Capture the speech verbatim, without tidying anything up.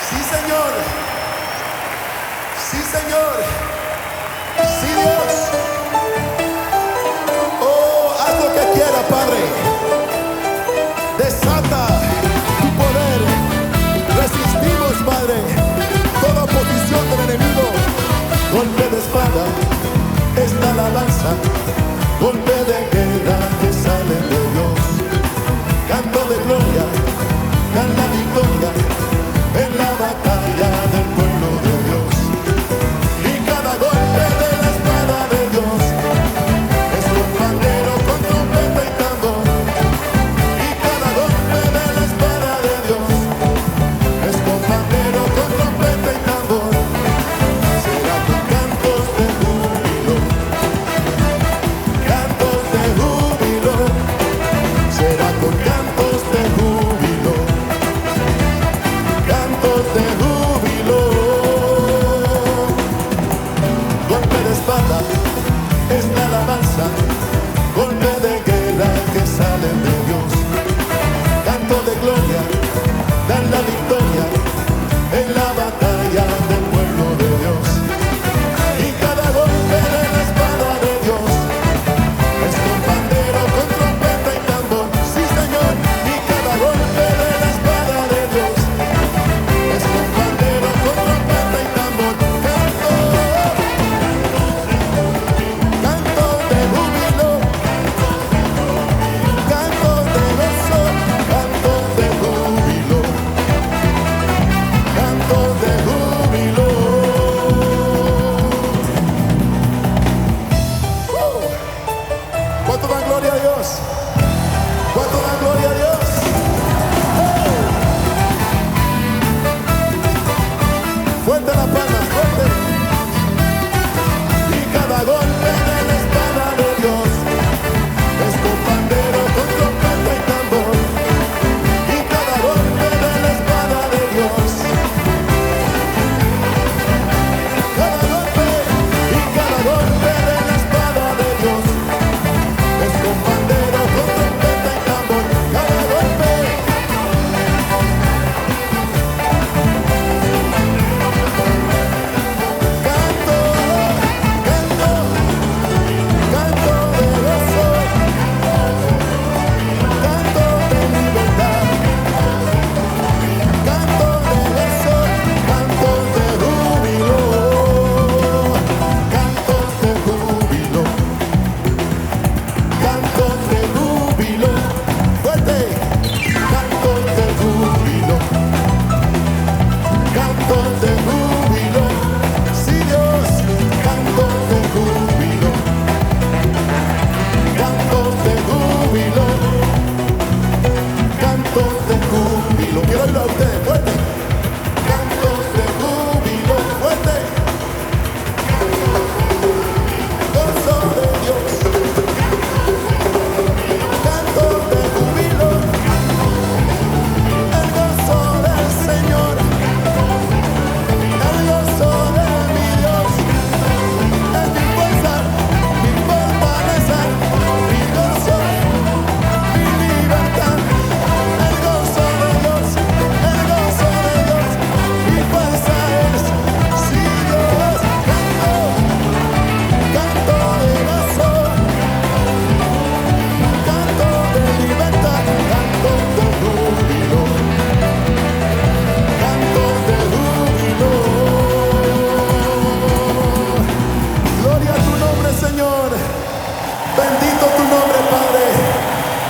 Sí, Señor. Sí, Señor. Sí, Dios. Oh, haz lo que quiera, Padre. Desata tu poder. Resistimos, Padre, toda oposición del enemigo. Golpe de espada es la alabanza. Golpe de guerra que sale de Dios. Canto de gloria, dan la victoria en la batalla del pueblo de Dios. Y cada golpe de la espada de Dios es con pandero, con trompeta y tambor. Y cada golpe de la espada de Dios es con pandero, con trompeta y tambor. Será con cantos de júbilo. Cantos de júbilo, será con cantos de júbilo, cantos de júbilo. Golpe de espada es la alabanza, golpe de guerra que sale de Dios. Canto de gloria, dan la victoria en la batalla del pueblo de Dios. Y cada golpe de la espada de Dios es con pandero, con trompeta y tambor. Sí, Señor. Y cada golpe de la espada de Dios es con pandero, con trompeta y tambor. Canto, canto de júbilo, canto de gozo, canto de júbilo. Cantos de júbilo. Uh. ¿Cuánto dan gloria a Dios? ¿Cuánto dan gloria a Dios? ¡Hey! Fuerte la palma, fuerte. Y cada golpe de la espada de Dios es con pandero, con trompeta y tambor. Y cada golpe de la espada de Dios, cada golpe y cada golpe de la espada de Dios es con pandero, con trompeta y tambor. Cada golpe. Canto, canto, canto de gozo, canto de libertad, canto de gozo, canto de júbilo, canto de júbilo. Cantos de júbilo, fuerte. Cantos de júbilo, cantos de